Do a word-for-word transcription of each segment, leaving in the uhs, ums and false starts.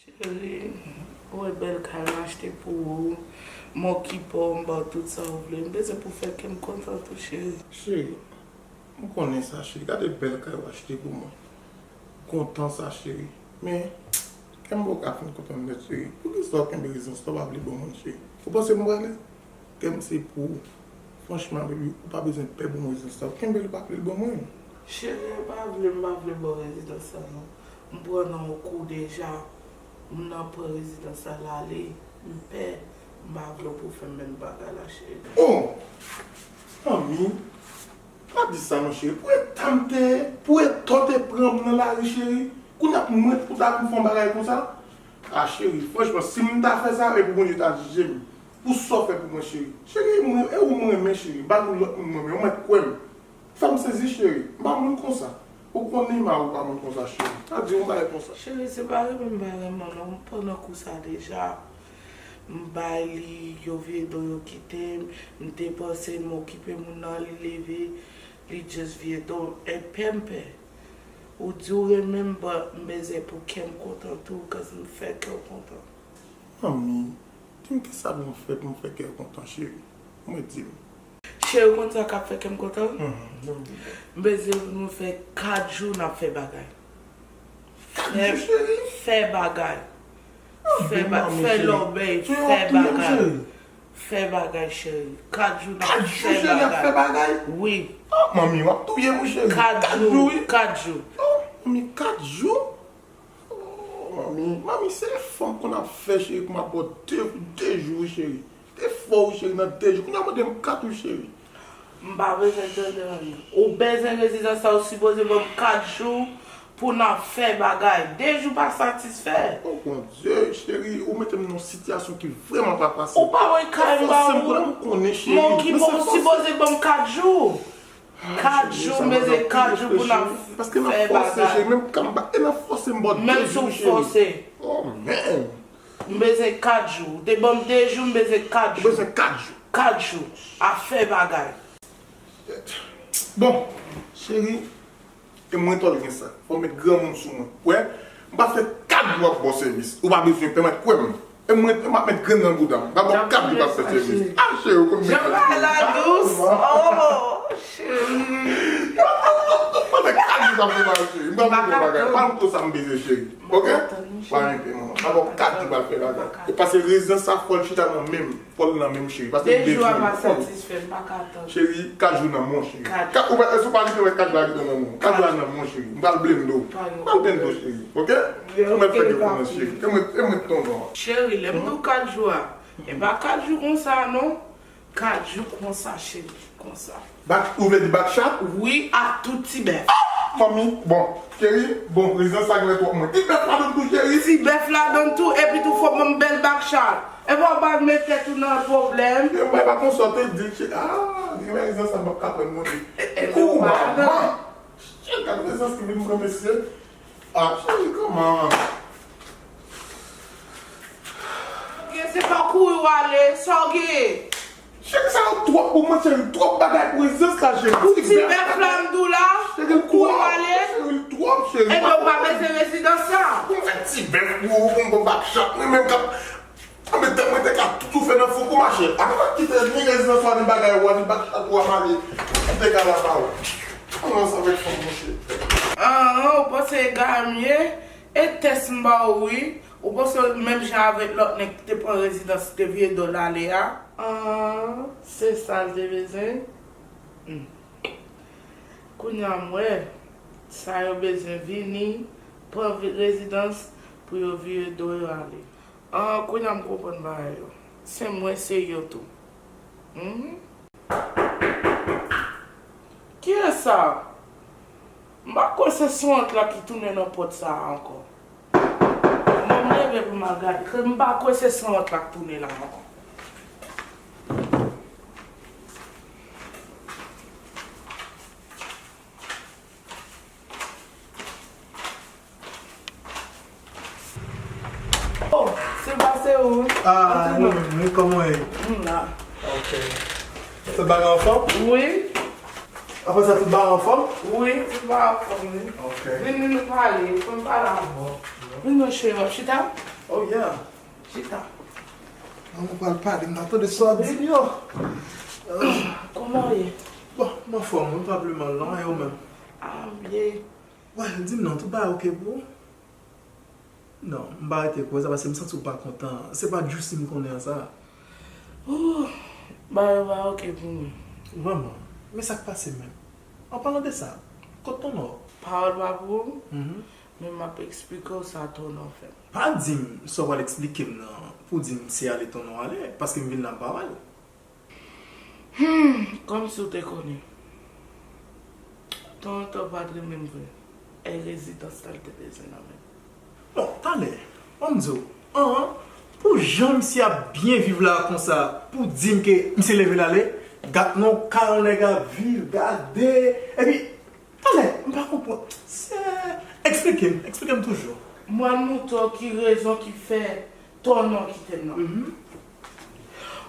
Cheri, ou wè bèl kay m achte pou ou, m okipe w, m ba w tout sa ou vle. M bezwen pou w fè kè m kontan tou, cheri. Cheri, m konnen sa, cheri. Gade bèl kay ou achte pou mwen. Kontan sa, cheri. Men, kè m poko ka fin kontan nèt, cheri. Poukisa w kenbe rezidans la, w pa vle ban mwen l, cheri? Ou panse m prale? Kè m se pou ou. Franchman, baby, ou pa bezwen pè pou mwen rezidans la. Kenbe l, pa vle l ban mwen. Cheri, m pa vle, m pa vle ba w rezidans la, non. M pran nan yon kou deja. M nan pran rezidans la, l ale. M pè. M pa vle w pou w fè m menm bagay la, cheri. Oh! Manmi, pa di sa, non, cheri. Pou eta m te ye, pou eta w te pran m nan lari, cheri. Kounye a pou mwen, pou ta vin fè yon bagay konsa. Ah, cheri, franchman, si m ta fè sa, e pou Bondye ta jije m. Pou sa w fè pou mwen, cheri. Cheri, mwen, e ou mwen renmen, cheri. M pa gen lòt moun mwen renmen. Ou mèt kwè m. Fè m sezi, cheri. M pa moun konsa. Ou konnen mari w pa moun konsa, cheri. Pa di yon bagay konsa. Cheri, se pa renmen m pa renmen w, non. M pran nan kou sa deja. M bay li, yo vire do, yo kite m. M te panse m okipe moun nan, li leve, li just vire do. E pè m pè. Ou di w renmen m, but m bezwen pou kè m kontan tou, cause m fè kè w kontan. Manmi, di m kisa pou m fè pou m fè kè w kontan, cheri? Mwen di m. Cheri, ou konn sa k ap fè kè m kontan? Mhm, di m, di m. M bezwen pou nou fè kat jou n ap fè bagay. Kat jou, cheri? Fè bagay. Fè ba-, fè lòbèy, fè bagay. Fè bagay, cheri. Kat jou n ap fè bagay. Kat jou, cheri, n ap fè bagay? Wi. Oh, manmi, w ap touye m, wi, cheri. Kat jou, wi. Kat jou. Oh, manmi, kat jou? Oh, manmi, manmi, se efò m konn ap fè, cheri, pou m ap ba w de, de jou, wi, cheri. Efò, wi, cheri, nan de jou. Kounye a mande m kat, wi, cheri. M pa bezwen tande anyen. Ou bezwen rezidans la, ou sipoze ban m kat jou pou n ap fè bagay. De jou pa satisfè. Oh, Bondye, cheri, ou mete m nan yon sitiyasyon ki vrèman pa fasil. Ou pa wè kay m ba ou? Ou konnen, cheri. M okipe w, ou sipoze ban m kat jou. Kat jou, m bezwen kat jou pou n ap fè bagay. Paske nan fòse, cheri, menm kan m ba, e nan fòse m ba w de jou, cheri. Menm si w fòse. Oh, man. M bezwen kat jou. Ou te ban m de jou, m bezwen kat jou. Ou bezwen kat jou. Kat jou. A fè bagay. Bon, cheri, e mwen tòl gen sa. Fò w met granmoun sou mwen. Wè, m pa fè kat jou ap ba w sèvis. Ou pa bezwen pè, mèt kwè m. E mwen, m ap met grenn nan bouda m. M pa ba w kat jou ap fè sèvis. Ah, cheri, ou konn mete. Jan bagay la dous. Oh, cheri. M pa fè kat jou ap fè bagay, cheri. M pa fè bagay. Pa m konsa m bezwen, cheri. Ok? Pa enpe, manman. M pa ba w kat jou ap fè bagay. E paske rezidans sa fò l chita nan men m. Fò l nan men m, cheri. Paske m bezwen. De jou a pa satisfè, m pa ka tann. Cheri, kat jou nan men w, cheri. Kat jou. Ou pa, si w pa rete wè kat jou a rete nan men w. Kat jou a nan men w, cheri. M pral blende w. M pral blende w, cheri. Ok? Ou mèt fè kè w kontan, cheri. E mwen, e mwen tonton an. Cheri, lè m di w kat jou a, e pa kat jou konsa, non. Kat jou konsa, cheri. Konsa. Bak, ou vle di bak chat? Wi, ak tout ti bèf. Ah! Manmi, bon, cheri, bon, rezidans sa gen twòp moun. Ti bèf ladann tou, cheri. Ti bèf ladann tou, epi tou fò ban m bèl bak chat. E pa w pa met tèt ou nan pwoblèm. Yo, mwen pa konsa w te di l, cheri. Ah, gen rezidans sa m p ap ka pran moun. Kou manman. Cheri, gad rezidans ki vin pran mesye. Ah, cheri, kòman? Gen, se pa kouri w ale, sa w gen? Cheri, sa yo twòp pou mwen, cheri. Twòp bagay pou rezidans la, cheri. Pou ti bèf la, m di w la. Cheri, l twòp. Pou kouri w ale. Cheri, l twòp, cheri. Ebyen, ou pa bezwen rezidans la. Pou m fè ti bèf pou ou, pou m pran bak chat, mwen menm k ap Anben, tèt mwen te ka toufe nan fou kou mache. Apa kite ni rezidans ou a, ni bagay ou a, ni bak chat ou a m ale. Kite gala pa ou. Ann ansanm avèk fanm, monchè. An, ou panse ega m ye? E tès m ba ou, wi. Ou panse menm jan avèk lòt nèg ki te pran rezidans, ki te vire do l ale a? An, se sa l te bezwen? Hmm. Kounye a m wè, sa yo bezwen vini, pran vi-, rezidans pou yo vire do yo ale. An, kounye a m konprann bagay yo. Se mwen, se yo tou. Mhm. Kiyès sa? M pa kwè se Sanwont la ki tounen nan pòt sa a ankò. Bon, m leve pou m al gade. M pa kwè se Sanwont la k tounen la ankò. Oh, se pase ou. Ah, mwen menm, wi, kòman w ye? M la. Ok. Tout bagay anfòm? Wi. Apre sa, tout bagay anfòm? Wi, tout bagay anfòm, wi. Ok. Vin, vin nou pale, fò m pale avè w. Vin non, cheri, w ap chita? Oh yeah, chita. An, mwen pral pale, m nan tande sa w ap di m yo. Kòman w ye? Bon, m anfòm, mwen pa vle mal non, e ou menm? Ah, m byen. Well, di m non, tout bagay oke pou ou? Non, m pa rete kwè sa paske m santi w pa kontan. Se pa Juicy m konnen an sa. Ooh, bagay yo pa oke pou mwen. Vrèman? Men sa k pase menm? An palan de sa, kot Tonnò? Pawòl pa pou ou, men m ap eksplike w sa Tonnò fè m. Pa di m sa w pral eksplike m nan pou w di m se ale Tonnò ale, paske m vin la m pa pale. Hmm, kòmsi w te konnen. Tonton pa t renmen m vre. E rezidans la l te bezwen nan men m. Bon, talè, ban m di w, an, pou jan misye ap byen viv la konsa, pou w di m ke misye leve l ale, gad nan kay yon nèg ap viv, gade, epi, talè, m pa konprann. Se, eksplike m, eksplike m toujou. Mwen montre w ki rezon ki fè Tonnò kite m nan.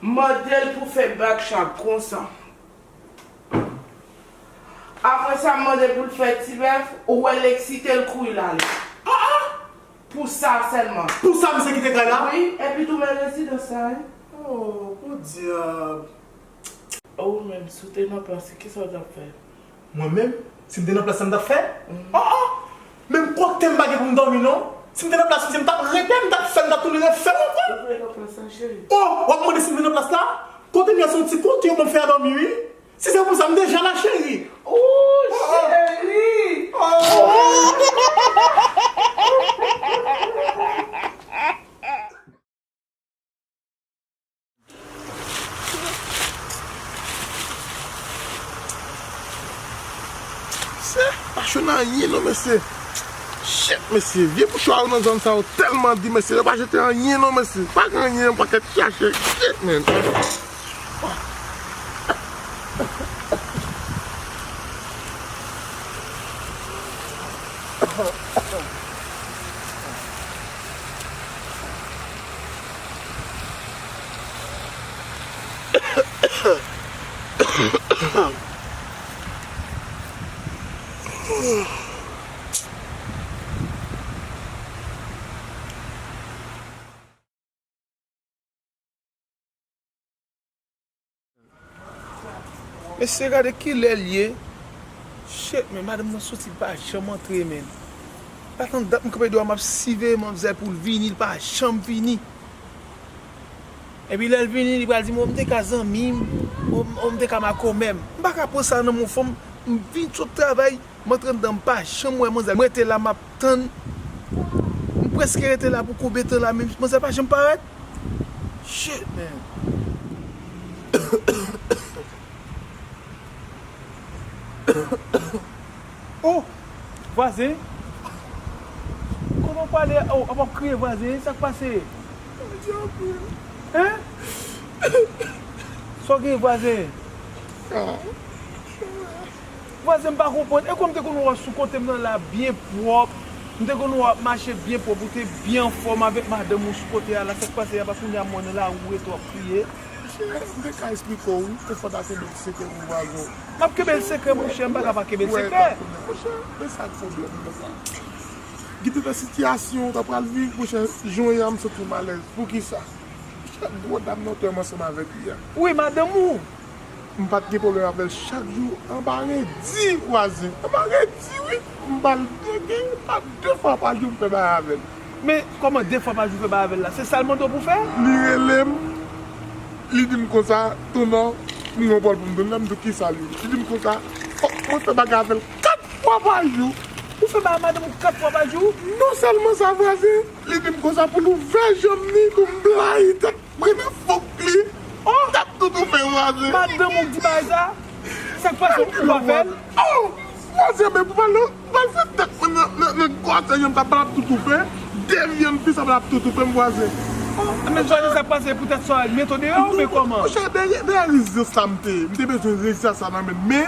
M mande l pou fè bak chak konsa. Apre sa, m mande pou l fè ti bèf, ou wè l eksite, l kouri l ale. Ah, ah! Pou sa sèlman. Pou sa misye kite kay la? Wi, epi tou men rezidans la, wi. Oh, podyab. Ou menm, si w te nan plas li, kisa w t ap fè? Mwen menm, si m te nan plas la, m t ap fè? Oh, oh! Menm kote m pa gen pou m dòmi non. Si m te nan plas misye, m t ap rete, m t ap fè, m t ap tounen refè m ankò. Ou vle nan plas la, cheri? Oh, w ap mande si m vle nan plas la? Kote m ye se yon ti kote yo ban m fè a dòmi, wi. Si se pou sa, m deja la, cheri. Ooh, cheri! Mesye, pa chonn anyen non, mesye. Shit, mesye, vye mouchwa yo nan zòn sa yo tèlman di, mesye, yo pa jete anyen non, mesye. Pa gen anyen, yon pakèt chache. Shit, man. Mesye, gade kilè l ye. Shit, men madanm nan soti, li pa janm antre, men. Pa tann dat m kanpe deyò, m ap siveye manzè pou l vini, li pa janm vini. Epi lè l vini, li pral di m, "O, m te ka zanmi m, o, o, m te ka makomè m." M pa ka pran sa nan men yon fanm, m vin sot travay, m antre anndan, m pa janm wè manzè. M rete la, m ap tann. M prèske rete la pou konbyen tan la, men manzè pa janm parèt. Shit, man. Oh! Vwazen? Kòman w pale? Oh, w ap kriye vwazen? Sa k pase? Hein? Sa w gen vwazen? Vwazen, m pa konprann. E kòm m te konn wè w sou kote m nan la byen pwòp, m te konn wè w ap mache byen pwòp, ou te byen anfòm avèk madanm ou sou kote a la, sa k pase a? Epi kounye a m wè w nan lari w rete w ap kriye. Monchè, m te ka eksplike w, wi. Ou fò ta kenbe l sekrè pou vwazen w. M ap kenbe l sekrè, monchè, m pa ka pa kenbe l sekrè. Monchè, men sa k pwoblèm nan la. Gen de sitiyasyon ou ta pral viv, monchè, jan w ye a, m santi m alèz. Poukisa? Monchè, gwo dam nan w te ansanm avèk li a. Wi, madanm ou. M pa t gen pwoblèm avè l chak jou, anba redi, vwazen. Anba redi, wi. M ba l de, gen pa de fwa pa jou m fè bagay avè l. Men, kòman de fwa pa jou fè bagay avè l la? Se sa l mande w pou fè? Li rele m, li di m konsa, "Tonnò, m gen yon pawòl pou m di w." M di, "Kisa l ye?" Li di m konsa, "Fòk mwen fè bagay avè l kat fwa pa jou." Ou fè bagay madanm ou kat fwa pa jou? Non sèlman sa, vwazen, li di m konsa pou l ouvè janm li, pou m blayi tèt mwen nan fok li. Oh! M t ap toutou fè vwazen. Madanm ou k di bagay sa? Sa k pase, ou pa fè l? Oh! Vwazen, men pou pale, pou pale fè tèt mwen nan, nan, nan gòj, se janm sa, pa l ap toutou fè. De vyann pi sa, pa l ap toutou fè m, vwazen. Oh, men vwazen, sa k pase, poutèt sa, mete w deyò oubyen kòman? Monchè, dèyè, dèyè rezistans la m te ye. M te bezwen rezistans la nan men m. Men,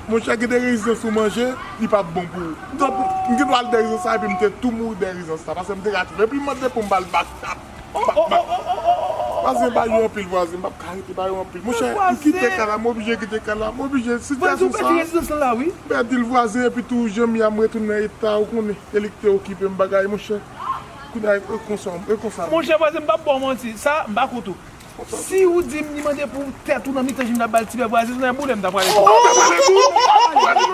monchè, gen de rezistans ou manje, li p ap bon pou ou. Donk, m gen dwa al dèyè rezistans la, epi m te tou mouri dèyè rezistans la, paske m te ka toufe. Epi l mande pou m ba l back tap. Oh, oh, oh, oh, oh, oh, oh, oh. Vwazen, ba yo anpil, vwazen, m p ap ka rete ba yo anpil. Monchè, m kite kay la, m oblije kite kay la, m oblije, sitiyasyon sa. Vwazen, ou pèdi rezistans lan la, wi. M pèdi l, vwazen, epi tou, jan m ye a, m retounen nan eta, ou konnen, e li ki te okipe m bagay, monchè. Kounye a, e konsa, e konsa. Monchè vwazen, m p ap ba w manti. Sa, m pa kont ou. Si ou di m li mande pou tèt ou nan mitan jimnaz, ba l ti bè vwazen, se nan boule m ta prale tou. Ou ta prale tou?